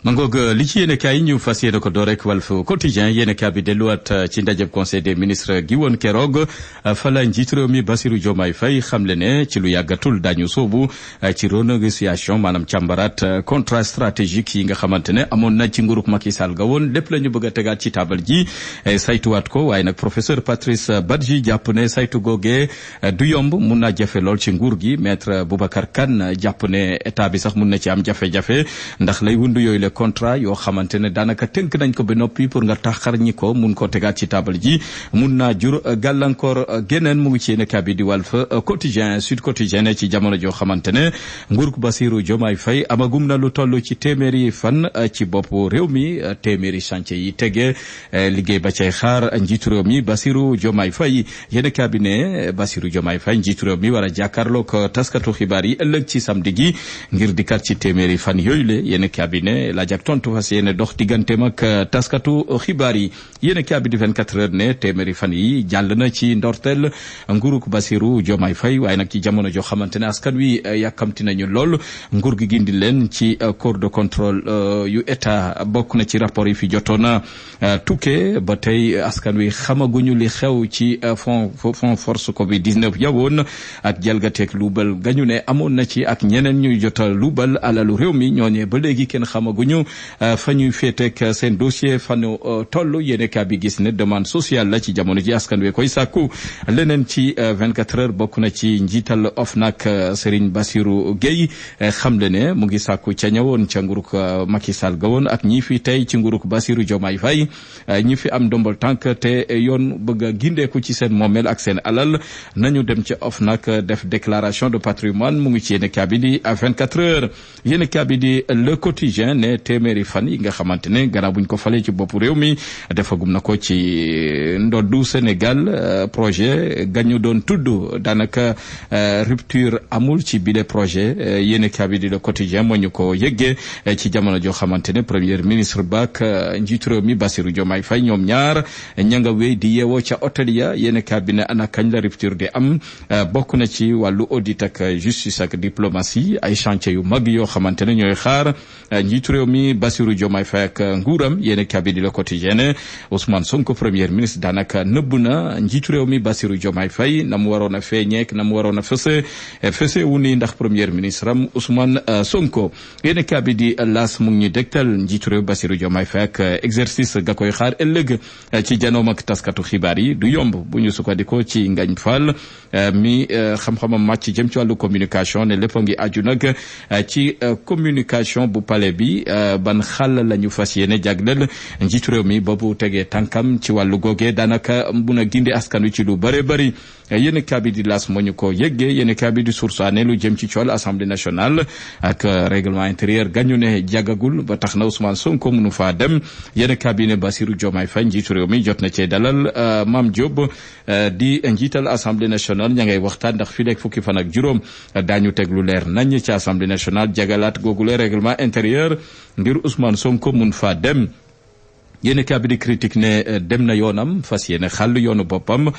mangoog li ci yéene kaay ñu fas yéene ko door rek Walf Quotidien yéene kaay bi delluwaat ci ndajeb conseil des ministres gi woon keroog fa la njiit réew mi Bassirou Diomaye Faye xamle ne ci lu yàggatul dañu soobu ci renégociation maanaam càmbaraat contrat stratégique yi nga xamante ne amoon na ci nguurug Macky Sall ga woon lépp la ñu bëgg a tegaat ci taabal ji saytuwaat ko waaye nag professeur Patrice Badji jàpp ne saytu googee du yomb mun naa jafe lool ci nguur gi maître Boubacar Kane jàpp ne état bi sax mun na ci am jafe-jafe ndax lay wundu yooyu le contrat yoo xamante ne daanaka tënk nañ ko ba noppi pour nga taxar ñi ko mun ko tegaat ci table ji mun naa jur gàllankoor geneen mu ngi ci yéen bi di Walf Quotidien Sud Quotidien ci jamono joo xamante ne nguurug Bassirou Diomaye Faye amagum na lu toll ci téeméeri fan ci bopp réew mi téeméeri chantier yi tege liggéey ba cay xaar njiitu réew mi Bassirou Diomaye Faye yéen bi ne Bassirou Diomaye Faye njiitu réew mi war a jàkkaarloog taskatu xibaar yi ëllëg ci samedi gi ngir dikkat ci téeméeri fan yooyu le yéen bi ne laaj ak tontu fas yéene dox digganteem ak taskatu xibaar yi yéen bi di 24 heures ne téeméeri fan yi jàll na ci ndorteel nguurug Bassirou Diomaye Faye waaye nag ci jamono joo xamante ne askan wi yàkkamti nañu lool nguur gi gindi leen ci corps de contrôle yu état bokk na ci rapport yi fi jotoon tukkee ba tey askan wi xamaguñu li xew ci fond force Covid 19 yawoon ak jalgateeg luubal gañu ne amoon na ci ak ñeneen ñuy jota luubal alalu réew mi ñooñee ba léegi kenn xamaguñu fa ñuy féeteeg seen dossier fanu toll yéene kaa bi gis ne demande sociale la ci jamono ji askan wi koy sàkku leneen ci 24 heures bokk na ci njiital OFNAC Serigne Bassirou Gueye xamle ne mu ngi sàkku ca ñëwoon ca nguruk Macky Sall ga woon ak ñi fi tey ci nguruk Bassirou Diomaye Faye ñi fi am ndombal tànk te yoon bëgg a gindeeku ci seen moomeel ak seen alal nañu dem ca OFNAC def déclaration de patrimoine mu ngi ci yéene kaa bi di 24 heures yéene kaa bi di Le Quotidien ne téeméeri fan yi nga xamante ne gannaaw buñ ko falee ci boppu réew mi defagum na ko ci ndoddu Sénégal projet gañu doon tudd daanaka rupture amul ci bile projet yéene kaa bi di Le Quotidien moo ñu ko yëggee ci jamono joo xamante ne premier ministre bak njiitu réew mi Bassirou Diomaye Faye ñoom ñaar ña nga wéy di yeewoo ca hôtel ya yéene kaa bi ne ana kañ la rupture di am bokk na ci wàllu audit ak justice ak diplomatie ay chantier yu mag yoo xamante ne ñooy xaar njiitu réew mi Bassirou Diomaye Faye ak nguuram yéene kaa bi di Le Quotidien Ousmane Sonko premier ministre daanaka nëbb na njiitu réew mi Bassirou Diomaye Faye na mu waroon a feeñeek na mu waroon a fëse wu ni ndax premier ministre am Ousmane Sonko yéene kaa bi di L'As mu ngi ñu dégtal njiitu réew Bassirou Diomaye Faye ak exercice ga koy xaar ëllëg ci janoom ak taskatu xibaar yi du yomb bu ñu sukkandikoo ci Ngagne Fall mi xam-xamam màcc jëm ci wàllu communication ne lépp a ngi aju nag ci communication bu palais bi ban xàll la ñu fas yéene jagleel njiitu réew mi boobu tegee tànkam ci wàllu googee daanaka mun a gindi askan wi ci lu bare bari yéen kaa bi di L'As moo ñu ko yëggee yéen kaa bi di Source A ne lu jëm ci cool assemblée nationale ak règlement intérieur gañu ne jàggagul ba tax na Ousmane Sonko mënu faa dem yéen kaa bi ne Bassirou Diomaye Faye njiitu réew mi jot na cee dalal Mame Diop di njiital assemblée nationale ña ngay waxtaan ndax fii leeg fukki fan ak juróom daañu teg lu leer nañ ci assemblée nationale jagalaat googule règlement intérieur ngir Ousmane Sonko mun faa dem. yéen kaa bi di critique ne dem na yoonam fas yéene xàll yoonu boppam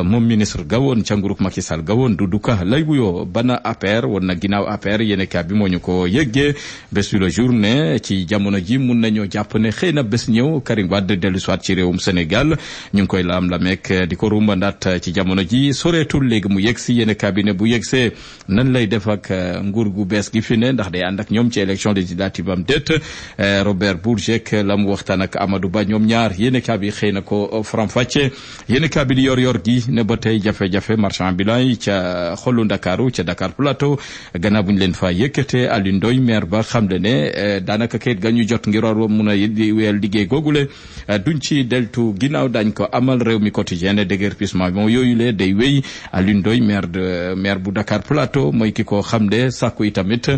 moom ministre gawoon ca nguurug Macky Sall gawoon Doudou Ka lay wuyoo bana APR woon na ginnaaw APR yéen kaa bi moo ñu ko yëggee bés bi le jour ne ci jamono ji mun nañoo jàpp ne xëy na bés ñëw Karim Wade dellu soit ci réewum Sénégal ñu ngi koy laam-lameek di ko rumbandaat ci jamono ji soreetul léegi mu yegg si yéen kaa bi ne bu yeggsee nan lay def ak nguur gu bees gi fi ne ndax day ànd ak ñoom ci élection législative am déet Robert Bourgiek la mu waxtaan ak Amadou Ba ñoom ñaar yéene kaa bi xëy na ko faram-fàcce yéene kaa bi di yor gi ne ba tey jafe-jafe marchand ambulant yi ca xolu Ndakaaru ca Dakar Plateau gannaaw bu ñu leen fa yëkkate Alioune Ndoye maire ba xam le ne daanaka kayit ga ñu jot ngir war mun a wéyal liggéey googule duñ ci deltu ginnaaw dañ ko amal réew mi quotidien ne déguerpissement moom yooyu le day wéy Alioune Ndoye maire bu Dakar Plateau mooy ki ko xam le sàkku itamit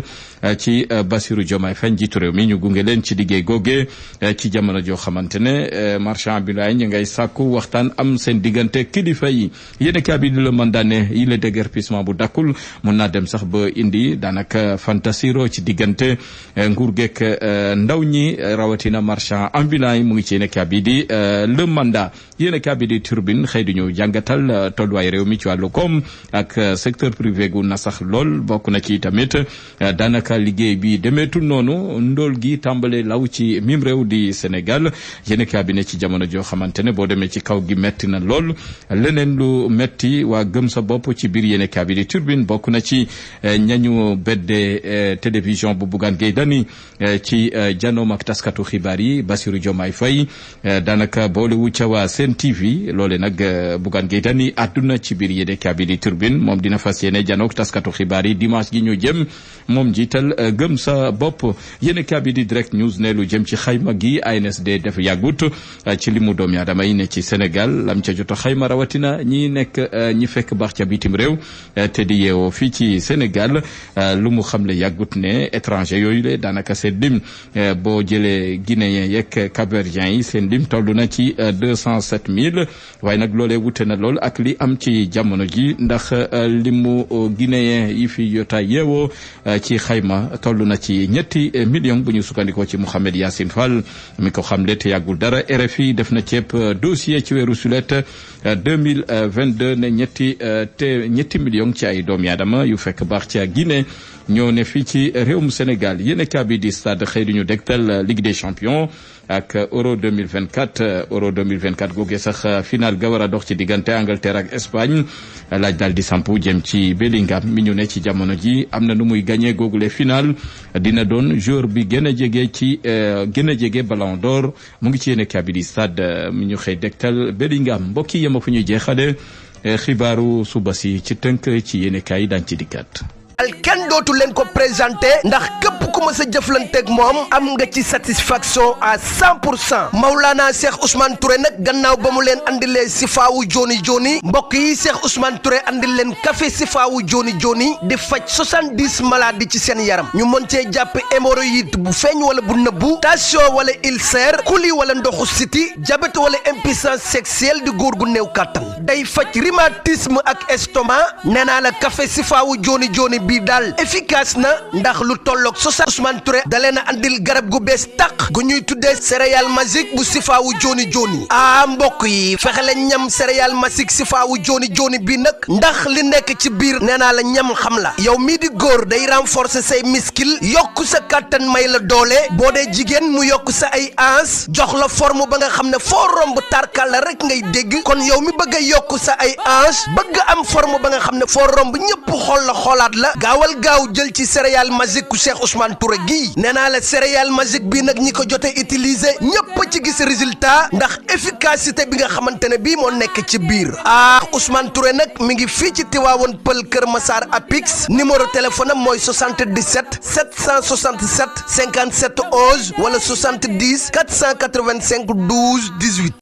ci Bassirou Diomaye Faye njiitu réew mi ñu gunge leen ci liggéey googe ci jamono joo xam xamante ne marchand ambulant ñu ngay sàkku waxtaan am seen diggante kilifa yi yéen a bi di la mandat ne yi la déguerpissement bu dakkul mun naa dem sax ba indi daanaka fantasiro ci diggante nguur geek ndaw ñi rawatina marchand ambulant yi mu ngi ci yéen a bi di le mandat yéen a bi di turbine xëy di ñu jàngatal tolluwaay réew mi ci wàllu koom ak secteur privé gu na sax lool bokk na ci tamit daanaka liggéey bi demeetul noonu ndool gi tàmbale law ci mim réew di Sénégal yéen cabinet ci jamono joo xamante ne boo demee ci kaw gi metti na lool leneen lu metti waa gëm sa bopp ci biir yéen cabinet turbine bokk na ci ñañu bedde télévision bu Bougane Gueye Dany ci janoom ak taskatu xibaar yi Bassirou Diomaye Faye daanaka boole wu ca waa Sen TV loole nag Bougane Gueye Dany àdduna ci biir yéen cabinet turbine moom dina fas yéene janook taskatu xibaar yi dimanche gi ñu jëm moom jiital gëm sa bopp yéen cabinet direct news ne lu jëm ci xayma gi ANSD def yàggut ci limu doomi aadama yi ne ci Sénégal lam ca jot xayma rawatina ñi fekk baax ca bitim réew te di yeewoo fii ci Sénégal lu mu xamle yàggut ne étranger yooyu le daanaka seen lim boo jëlee guinéen yeeg capverdien yi seen lim toll na ci 207 000 waaye nag loolee wute na lool ak li am ci jamono ji ndax limu guinéen yi fi yota yeewoo ci xayma toll na ci ñetti million bu ñu sukkandikoo ci Mouhamed Yassine Fall mi ko xamle te yàggul dara RFI def na ceeb dossier ci weeru sulet 2022 ne ñetti million ci ay doomi aadama yu fekk baax ci Guinée ñoo ne fii ci réewum Sénégal yéen bi di stade xëy di ñu dégtal Ligue des champions ak Euro 2024 googee sax final ga war a dox ci diggante Angleterre ak Espagne laaj daal di sampu jëm ci Bellingham mi ñu ne ci jamono ji am na nu muy gagné googule final dina doon joueur bi gën a jege Ballon d'Or mu ngi ci yéen bi di stade mi ñu xëy dégtal Bellingham mbokk yi yema fu ñuy jeexale xibaaru suba si ci tënk ci yéen kaay dañ ci dikkaat. kenn dootu leen ko présenté ndax képp ku ma sa jëflanteeg moom am nga ci satisfaction à 100% Maulana Cheikh Ousmane Touré nag gannaaw ba mu leen andilee sifaawu joni joni mbokk yi Cheikh Ousmane Touré andil leen café sifaawu joni joni di faj 70 maladies ci seen yaram ñu mën cee jàpp hémorroïde bu feeñ wala bu nëbbu tension wala ulcère kuli wala ndoxu siti diabète wala impuissance sexuelle di góor gu néew kàttan day faj rhumatisme ak estomac nee naa la café sifaawu joni joni bii daal efficace na ndax lu tolloog Ousmane Touré da leen a andil garab gu bees tàq gu ñuy tuddee céréale magique bu sifaawu joni joni mbokk yi fexe leen ñam céréale magique sifaawu joni joni bii nag ndax li nekk ci biir nee naa la ñam xam la yow mii di góor day renforcer say muscle yokk sa kàttan may la doole boo dee jigéen mu yokk sa ay hanches jox la forme ba nga xam ne foo romb tarkal la rek ngay dégg kon yow mi bëgg a yokk sa ay hanches bëgg am forme ba nga xam ne foo romb ñëpp xool la xoolaat la gaawal gaaw jël ci céréale magique ku Cheikh Ousmane Touré gii nee naa la céréale magique bi nag ñi ko jotee utiliser ñëpp ci gis résultat ndax efficacité bi nga xamante ne bii moo nekk ci biir Ousmane Touré nag mi ngi fii ci Tivaouane Peulh Kër Massar Apix numéro téléphone am mooy 77 767 57 11 wala 70 485 12 18